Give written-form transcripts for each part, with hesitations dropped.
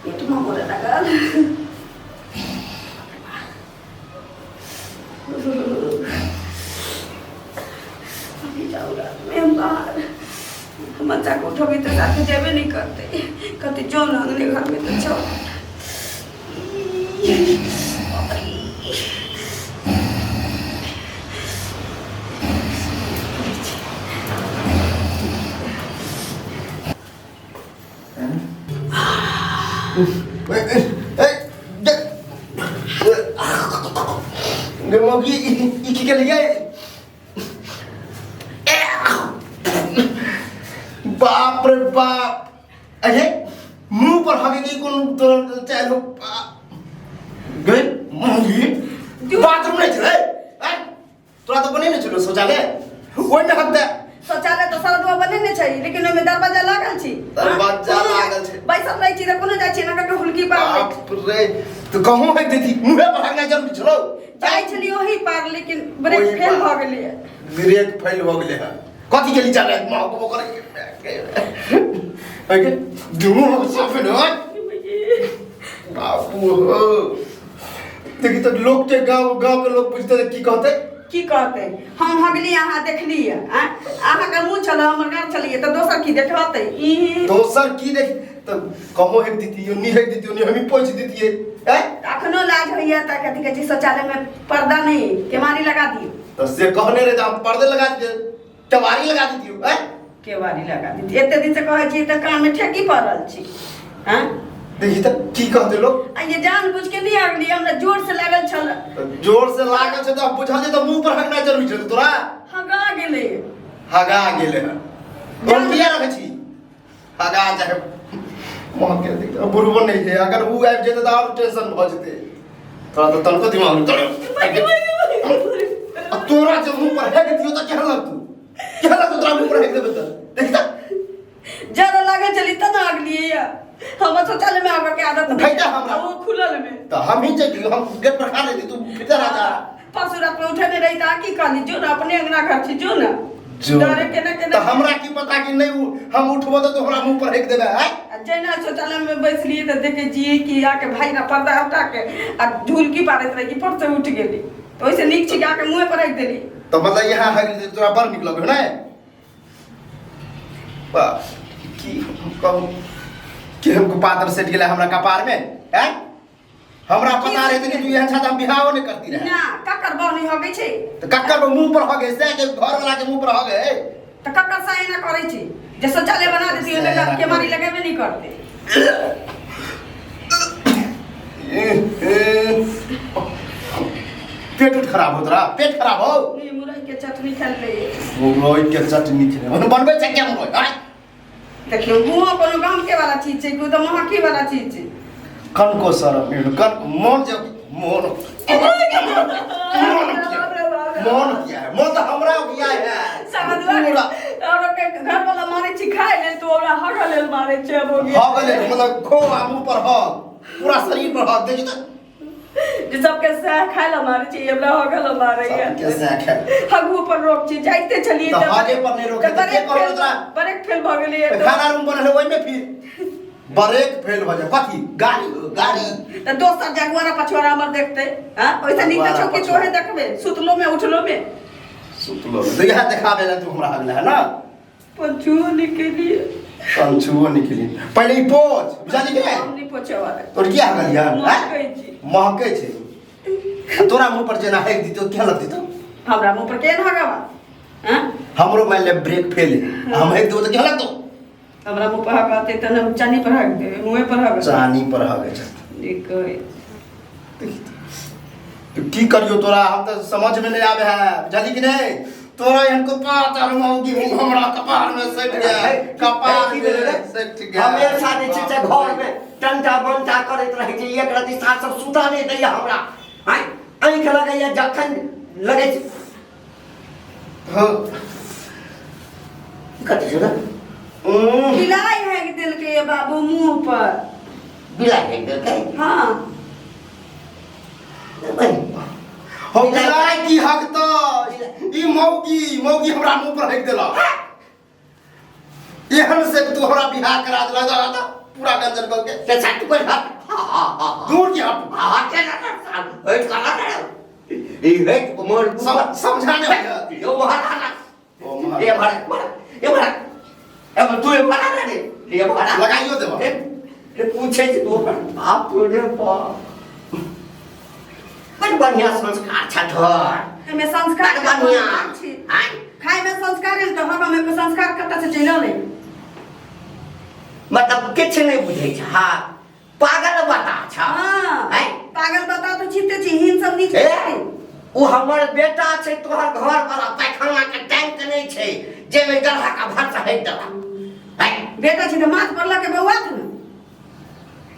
पेटमे मोड़े लागल। अभी जाउ रातमे हम बाहर, हम बच्चाके उठेबै तऽ साथे जेबे नहि करतै, कहतै जो ने अङ्गने घरमे तऽ छौ। गे मौगी, ई की केलियै? बाप रे बाप, अरे मुंह पर हगे की कोन तोर चाहे गे मौगी, बाथरूम नहीं छलै? आँय? तोरा तऽ बने नहि छलो शौचालय, ओहिमे हक दे। शौचालय तऽ सरदुआ बनेने छै, लेकिन ओहिमे दरवाजा लागल छै। दरवाजा लागल छै। बैसल रहै छी तऽ कोनो जाइ छी ना ककरो हुलकी पार। बाप रे, तऽ कहूँ हक देती, मुँहे पर हकनाइ जरूरी छलो? जाइ छलियै ओही पार, लेकिन ब्रेक ओहि फेल पार। भऽ गेलैए। ब्रेक फेल भऽ गेलै हँ। कथी के नीचा रे महकबो करै के दुनू हम साफे न। बापू हो, देखी तऽ लोक के गाँव गाँव के लोग बुझते तऽ की कहते? की कहते? हम हगली, अहाँ देखलियै? आँय, अहाँके मुँह छलै, हमर गाँव छलियै, तऽ दोसर की देखलतै ई? दोसर की देख तऽ कहो हेक दितियै नी, हेक दितियै नी, हमी पोछि दितियै हैं। अखनो लाज होइए तऽ कथी कहै छै, शौचालयमे पर्दा नहि, केवाड़ी लगा दियौ। तऽ से कहने रहे तऽ हम पर्दे लगा दितियै, केवाड़ी लगा दितियै हैं। केवाड़ी लगा दितियै। एते दिन से कहै छियै तऽ कानमे ठेकी पड़ल छी। हैं, देखी तऽ की कहते लोग। आ ये जान बुझ के नहि आगलियै, हमरा जोर से लागल छल। तऽ जोर से लागल छै तऽ बुझलियै तऽ मुंह पर हगना जरूरी छै तोरा? हगा गेलै। हगा गेलै हन। हम किया रखै छी? हगा चाहे महके देख, बुढ़बो नहि छै, अगर उ आबि जेतै तऽ आओर टेंशन भऽ जेतै। तोरा तऽ तनको दिमाग नहि तोरा। आ तोरा जे मुंह पर हेक दियौ तऽ केहन लगतौ? केहन लगतौ तोरा मुंह पर हेक देबै तऽ? देख तऽ। ज्यादा लागल छली तऽ ने आगलियै। हमर शौचालय में आबऽ के आदत नहि। उठैता हमरा। ओ खुलल में तऽ हम ही चलि हम गेट पर खा लेती, तू भीतर आ जा। परसू रात में उठेने रही तऽ की कहली, जो ने अपने अंगना घर छी, जो ने। जो। डरे केना केना। तऽ हमरा की पता कि नहि हम उठबो तऽ तू हमरा मुंह पर हेक देबै आय। आ जहिना शौचालय में बैसलियै तऽ देखै छियै कि आके भाई ने पर्दा हटा के आ ढुलकी पारैत रही कि पर से उठि गेली, तऽ ओहिसँ नीक छी कि आके मुँहे पर राखि देली। तऽ मतलब यहाँ हेक देली, तोरा बड़ नीक लगै ने? बस की कहू, केहन को पातर सेट गेलै हमरा कपार में हैं। हमरा पता रहे कि तू एहन छा तऽ हम बिहाओ नहीं करती रहे। ना, ककर बहनी हगै छै? तऽ ककर मुंह पर हगे से के घर वाला के मुंह पर हगे। तऽ ककर सा एना करै छै जे शौचालय बना देती, ओहिमे सएह। केमारी लगेबे नहि करतै। पेट उट खराब हो तोरा? पेट खराब हो? नहीं, मुरई के चटनी खाइ ले। मुरई के चटनी खेले? ओने बनबै छै क्या मुरई आय? देखियौ, मुँह कोनो गमके वाला चीज छै कि ओ तऽ महकी वाला चीज छै। कनको शरम नहीं, कन मोन जे मोन मोन किया, मोन किया है, मोन तऽ हमरा किया है। समझवा और के घर वाला मारै छी खाय लेल तो ओकरा हगऽ लेल मारै छै। अब हो गेल। हो गेलै, मतलब खो आ मुंह पर हग, पूरा शरीर पर हग। देखी तऽ जे सबके सएह खाय लए मारै छै, हमरा हगऽ लए मारै सबके सएह खाय। हगू पर रोक छी, जाइते छलियै। तऽ हगे पर नहि रोकै, तऽ के कहलौ तोरा? ब्रेक फेल भऽ गेलै। तऽ खाना रूम बनल है ओहिमे फिर ब्रेक फेल भऽ जाए? कथी गाड़ी गाड़ी? तऽ दोसर जगुआरा पछुआरा हमर देखतै? हँ, ओहिसँ नीक तऽ छौ कि तोहे देखबै सुतलो में उठलो में। सुतलो में इएह देखाबे ला तू हमरा हगले है ना? पंचुओ निकलिए। पंचुओ निकली। पहिले ई पोछ, बुझली कि हम नहि? नहीं पोछे वाला। तोर किया हगलियै? महकै छी। महकै छै? आ तोरा मुंह पर जेना हेक दितौ, केहन लगतौ? हमरा मुँह पर केहन हगवा? हँ, हमरो मान ले ब्रेक फेल है, हम हेक देबो तऽ केहन लगतौ? हमरा मुँह पर हगते तऽ हम चानी पर हग देबै, मुँहे पर हग। चानी पर हगै छै। नीक कहै। तो की करियो तोरा, हम तऽ समझ में नहीं आवे है, बुझली कि नहीं? तोरा एहन को पातर मौगी हमरा कपार में सटि गया, कपार की में भेलै रे? सटि गया। हमेशा जे छै से घर में टंटा बंटा करैत रहै छै। एक रति सास सब सुता नहि दैया हमरा। आँय, आँखि लगैया जखन लगै छै। हाँ। कथी छै रे? बिलाइ हेक देलकै ये बाबू मुँह पर। बिलाइ हेक देलकै? हाँ। हो बिलाइ की हक? तऽ ई मौगी मौगी हमरा मुंह पर हक देलक। एहन से तू हमरा बियाह करा देला दादा पूरा गंजन कऽ के ते साथ पर हां हां हां दूर की हट हां के ना हट करा रे ई हट मोर समझाने होइए। यो महाराज ओ महाराज। ए भरा ए भरा ए तू ए भरा रे ए भरा लगाइयो देबा। ए रे पूछे जे तू बाप रे बाप बड़ बढ़िया संस्कार छ तोहर एमे संस्कार बड़ बढ़िया छी। आय खाय में संस्कार है तो हवा में संस्कार कतऽ से चलि अलै मतलब किछु नहि बुझै छ हाँ पागल बता छ हाँ आय पागल बता तो छिते छी हिन सब नीच ए ओ हमर बेटा छै तोहर घर वाला पैखाना के टैंक नहि छै जाहिमे गलहा का भात हटि देला आय बेटा छी तऽ माथ पर लऽ के बौआ ने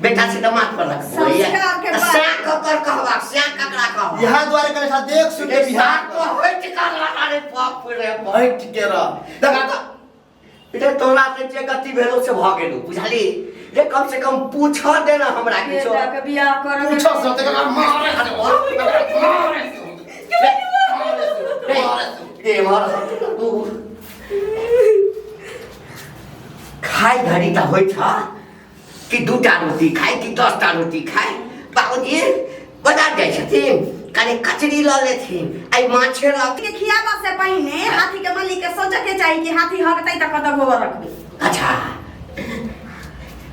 बेटा छै तऽ माथ पर लग संस्कार के बात। सैं ककर कहबाक सैं ककरा कहबाक इएह दुआरे करै छा देख सुन के बियाह तो हटि कर लगा रे बाप रे बाप हटि के रह देखा तऽ रे तोरा से जे गति भेलो से भऽ गेलो बुझली रे कम से कम पूछ दे ना हमरा किछो बेटा के बियाह करऽ के पूछो से देखा मारे खाली मारे रे रे मार तू खाइ घड़ी तऽ होइ छ कि दूटा रोटी खाइ कि 10टा रोटी खाइ बाबूजी बाजार जाइ छथिन कनि कचरी लऽ लेथिन आइ माछे लऽ के खियाबा से पहिने हाथी के मालिक के सोचे के चाही कि हाथी हगतै तऽ कतऽ गोबर रखबै। अच्छा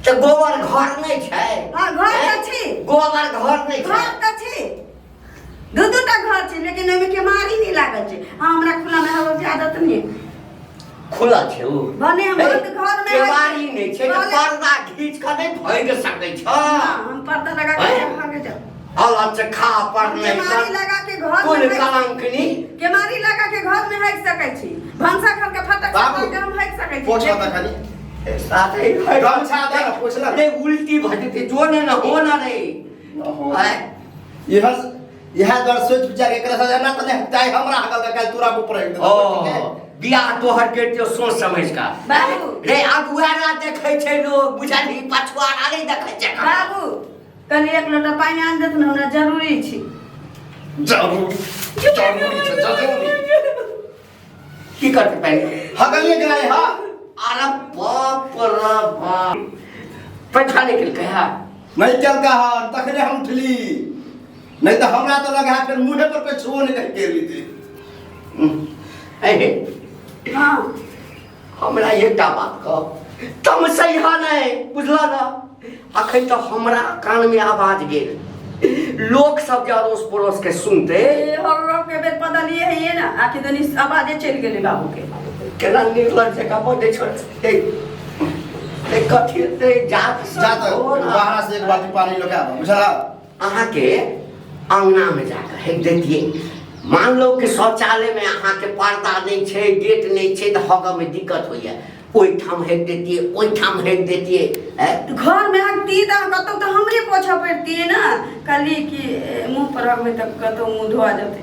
तऽ गोबर घर नहि छै? हाँ, घर तऽ छी। गोबर घर नहि छै? घर तऽ छी, दू दू टा घर छै, लेकिन ओहिमे केमारी नहि लागल छै। हाँ, हमरा खुला में हवा के आदत नहि। खुलल छै ओ भने हम बंद घर में केवाड़ी नहि छै तऽ भले- पर्दा घीच कऽ नहि भागि सकै छ। हाँ, हम पर्दा लगा के हैं? भागे जाओ। अलग से खा पर नहि केमारी लगा के घर कुल में कलंकनी केमारी लगा के घर में हक सकै छी, भनसा घर के फटक से बाबू, खोल के हम हक सकै छी। पोछला तऽ खाली साथे गमछा दे ने, पोछला। रे उल्टी भऽ जेतै जो ने न हो न रे आँय? इह इएह दुआरे सोच विचार के एकरा से ना तऽ नहि चाहे हमरा हकल के काल्हि तोरा ऊपर हकि ओ देतौ, ठीक है? बियाह तोहर के जो सोच समझ का बाबू। रे अगुआरा देखै छै लोग बुझलही पछुआरा नहि देखै छै बाबू कनि एक लोटा पानि आनि देत ने, हमरा जरूरी छै। जरूरी जरूरी छै जरूरी। की करतै पानि? हकलिए के नहीं हाँ। अरे बाप रे बाप पैसा नहि केलकै है? नहीं केलका हन तखने हम उठली, नहीं तऽ हमरा तऽ लगा फेर मुँहे पर कोई छुओ नहीं कहि के लीती। ए हाँ हमरा एकटा बात कह तम सही नहि बुझल ना अखन तऽ हमरा कानमे आवाज गेल लोक सब जे अड़ोस पड़ोस के सुनते ए हगो के बेर पदलिए है ये ना आखिर तनी आवाजे चलि गेलै बाबू के। केना निर्लज जकाँ बजै छौ ए ए कथी ए जात जा तऽ बाहर से एक बाल्टी पानी लऽ के आबऽ बुझला। अहाँके अङ्गनामे जाकऽ हेक दैतियै मान लो कि शौचालयमे अहाँके पर्दा नहि छै गेट नहि छै तऽ हगऽमे दिक्कत होइए ओहिठाम हेक दैतियै ओहिठाम हेक दैतियै घर में हगती तऽ कतौ तऽ हमरे पोछऽ पड़तियै ने। कहली कि मुँह पर हगबै तऽ कतौ मुँह धोआ जेतै।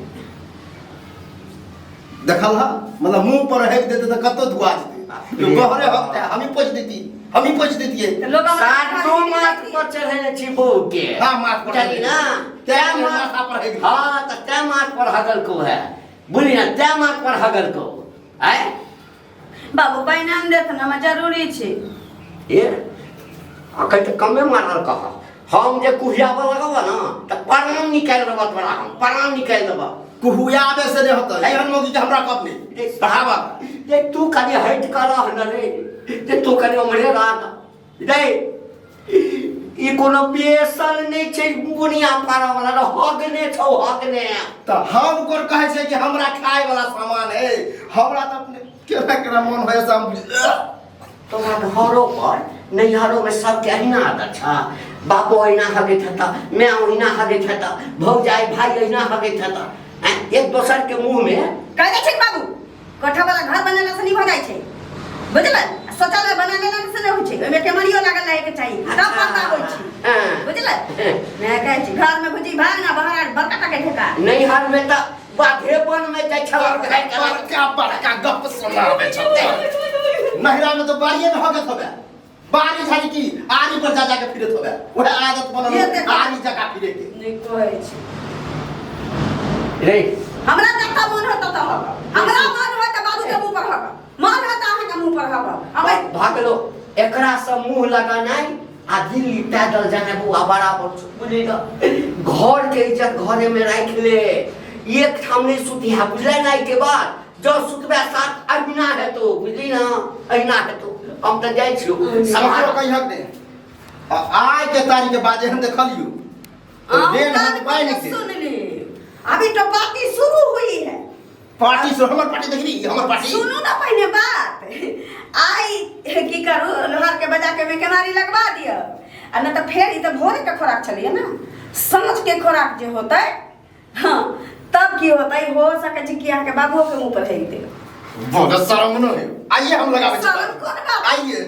देखल हा मतलब मुंह पर हेक देते तऽ कतौ धुआ जेतै। गहरे हकते हम ही पोछ देती, हम ही पोछ देतियै। तऽ लोग हमरा सातो माथ पर चढ़ेने छी बहू के। हाँ, माथ पर चली ना तैं माथा पर हेक। हाँ तऽ तैं माथ पर हगल को है बुझली ना तैं माथ पर हगल को आय। बाबू पानि आनि देत ने, हमरा जरूरी छै। ए अखन तऽ कमे मारल कह हम जे कुहियाबऽ लगब ना तऽ प्राण निकालि देबऽ तोरा हम प्राण निकालि देबऽ। कुहुआबे से नहि होतै एहन मौगी के हमरा कब नहीं पढ़ाबा। जे तू कनि हटि कऽ रह न रे जे तू कनि उम्हरे रह न रे ई कोनो बेसन नहि छै बुनिया पारऽ वाला रे हगने छौ हगने। तऽ हम कोन कहै छै कि हमरा खाय वाला सामान है हमरा तऽ अपने केना केना मन होय से हम तोरा घरो पर नैहरो में सबके अहिना आदत छ बापो अहिना हगैत हेतऽ माय ओहिना हगैत हेतऽ भौजाइ भाय अहिना हगैत हेतऽ एक दोसर के मुंह में कहै छै बाबू कोठा वाला घर बनेला से नहीं भऽ जाइ छै बुझल। शौचालय बना लेला से नहीं होइ छै ओहिमे केमरियो लागल रहै के चाही तब पता होइ छै बुझल। मैं कहै छी घर में भुजी भाग ना बाहर बड़का टा के ढेका। नैहर में तऽ बाधे वन में जाइ छल बड़का बड़का गप सुनाबै छौ। नैहरा में तो बाड़िए में हगत होबे बाड़ी झाड़ी की आरी पर जा जाके फिरत होबे वह आदत बनल आरी जका फिरे के नहीं कहै छी रे। हमरा जत्ता मन होत त हग, हमरा मन होत त बाबू के मुंह पर हग, मन हेतै अहाँके मुँह पर हगब अबै भगलो एकरा से मुंह लगानाइ आ दिल्ली पैदल जाना बौआ बराबर छौ बुझली न घर के इज्जत घरे में राखि ले एक ठाम नहीं सुती है बुझले ना के बाद जब सुतबे साथ अहिना हेतो बुझली ना अहिना हेतो हम तऽ जाइ छियौ सम्हारो सम्हार कहियक ने आ आइ के तारीख के बाद एहन देखलियौ तो अहूँ देन कान हम पाइ खोल नहि के दे सुन ली अभी तो पार्टी शुरू हुई है पार्टी से हमर पार्टी देखली हमर पार्टी सुनू ना पहिने बात आइ की करू लोहार के बजा के केमारी लगवा दिअ आ नहि तऽ फेर ई तऽ भोरे के खोराक छलैए ने साँझ के खोराक जे होतै हाँ तब की होतै हो सकै छै कि अहाँके बाबुओ के मुँह पर हेक देब बहुत शर्म न है आइए हम लगाबै छी शर्म कोन बात? आइए।